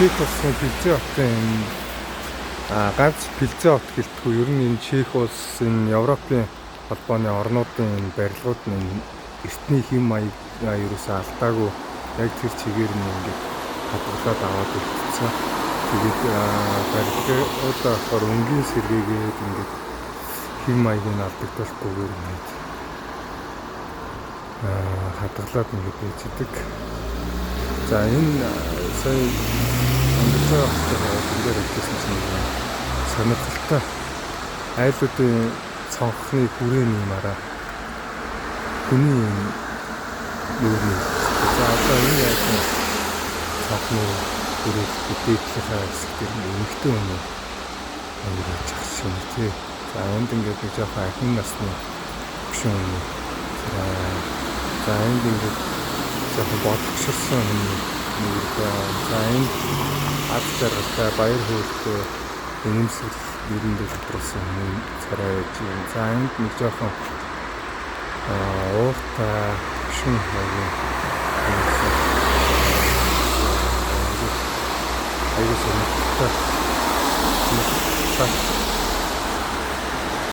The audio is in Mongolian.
Чех улсын Плзень хотын энэ ганц Плзень хот гэлтгүй ер нь энэ Чех улс, энэ Европын холбооны орнуудын энэ барилгууд нь энэ эртний хэм маяг ерөөсөө алдаагүй яг тэр чигээр нь ингээд хадгалаад аваад үлдсэн. Тэгээд барилгуудаа болохоор өнгийн сэргээгээд ингээд хэм маягийг алдагдуулахгүйгээр ингээд хадгалаад ингээд байж идэг. За, энэ сая амьдарч байгаа хотын энэ дээр явжсэн чинь нэг сонирхолтой айлуудын цонхны хүрээний юм араа хүний юм нүүрний. За, одоо энэ айлын цонхны хүрээ дээдлийнхаа хэсэг дээр эмэгтэй хүн амар явж байгаа шиг тий. За, энд ингээд нэг жоохон ахин насны хөшин хүн. За, энд ингээд жоохон бодгоширсан хүний нүүр байна. За, энд аз жаргалтай, баяр хөөртэй, инээмсэглэл нүүрэндээ тодруулсан хүний царай байж байна. За, энд нэг жоохон ууртай хөшин маягийн хүмүүс аягүй сонирхолтой.